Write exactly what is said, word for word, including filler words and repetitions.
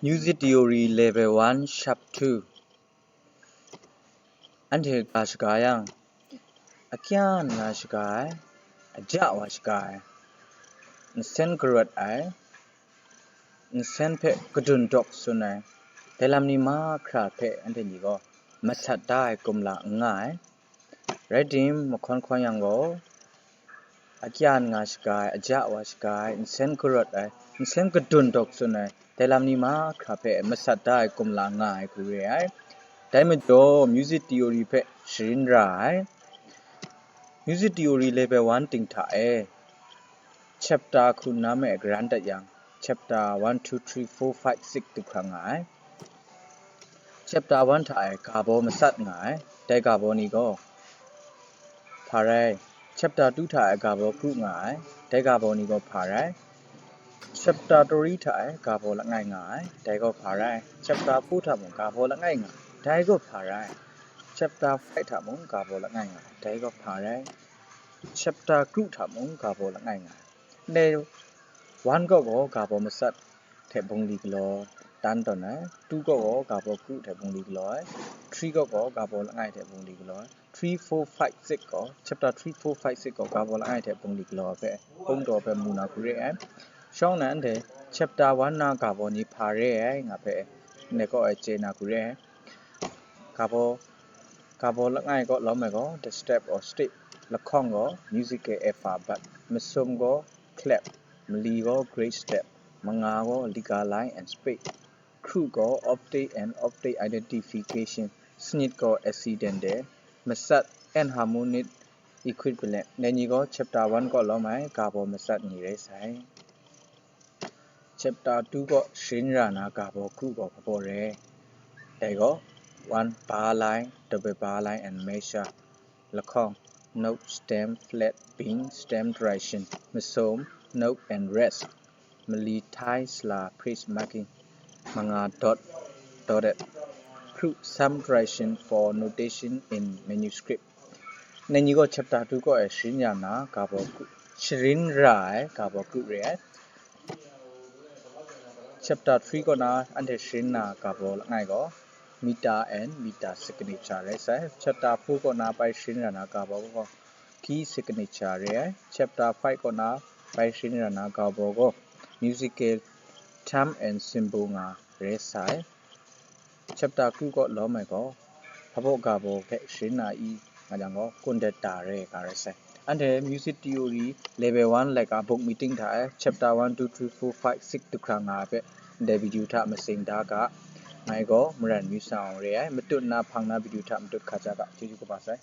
Music Theory Level one Sharp two. Anhte ga shaga yang, akya nga shaga ai, aja wa shaga ai, nsen karawt ai, nsen hpe kadun dawk tsun ai, dai lam ni mahkra hpe anhte ni gaw masat da ai kumla n nga ai. Rai tim, mahkawn hkawn yang gaw, akya nga shaga ai, aja wa shaga ai, nsen karawt ai, nsen kadun dawk tsun ai, dai lam ni mahkra hpe masat da ai kumla nga ai hku re ai. Dai majaw, music theory hpe sharin ra ai. Music theory level one ting hta e, chapter hku na me garan dat yang, chapter one, two, three, four, five, six du hkra nga ai. Chapter one hta e ga baw masat nga ai, dai ga baw ni gaw hpa rai. Chapter two hta e ga baw kru nga ai, dai ga baw ni gaw hpa rai. Chapter three hta e ga baw langai nga ai, dai gaw hpa rai. Chapter four hta mung ga baw langai nga ai, dai gaw hpa rai. Chapter five hta mung ga baw langai nga ai, dai gaw hpa rai. Chapter kru hta mung ga baw langai nga ai. Ndai one kaw gaw ga baw masat hte bungli galaw tan tawn ai, two kaw gaw ga baw kru hte bungli galaw ai, three kaw gaw ga baw langai hte bungli galaw ai, three, four, five, six gaw, chapter three, four, five, six gaw ga baw langai hte bungli galaw ai hpe, hpung taw hpe mu na hku re ai. Shawng nnan anhte chapter one na ga baw ni hpa re ai nga hpe, ndai kaw e chye na hku re ai. Ga baw, ga baw langai kaw lawm ai gaw, the step or step, lahkawng gaw, musical alphabet, masum gaw, clap, mali gaw, great step, manga gaw, liga line and spade, kru gaw, optic and optic identification, sanit gaw, accidental, masat, enharmonic equivalent, dai ni gaw chapter one kaw lawm ai ga baw masat ni rai sai. Chapter two kaw sharin ra na ga baw kru gaw hpa baw re? Dai gaw, one, bar line, double bar line and measure, lahkawng, note, stem, flat, being, stem direction, masum, note and rest, mali, tie, sla, phrase marking, manga, dot, dotted, kru, thumb direction for notation in manuscript. Dai ni gaw chapter two kaw e sharin ya na ga baw kru, sharin ra ai ga baw kru re ai. Chapter three kaw na anhte sharin na ga baw langai gaw, meter and meter signature rai sai. Chapter four kaw na pai sharin ra na ga baw gaw, key signature re ai. Chapter five kaw na pai sharin ra na ga baw gaw, musical thumb and symbol nga re sai. Chapter kru kaw lawm ai gaw, hpa baw ga baw hpe sharin na i nga jang gaw, kundata re ga rai sai. Anhte music theory level one laika book meeting hta e chapter one, two, three, four, five, six du hkra nga ai hpe ndai video hta matsing da ga, ngai gaw Maran Myu Sa Aung re ai, matut nna hpang na video hta matut hkra ja ga, chyeju kaba sai.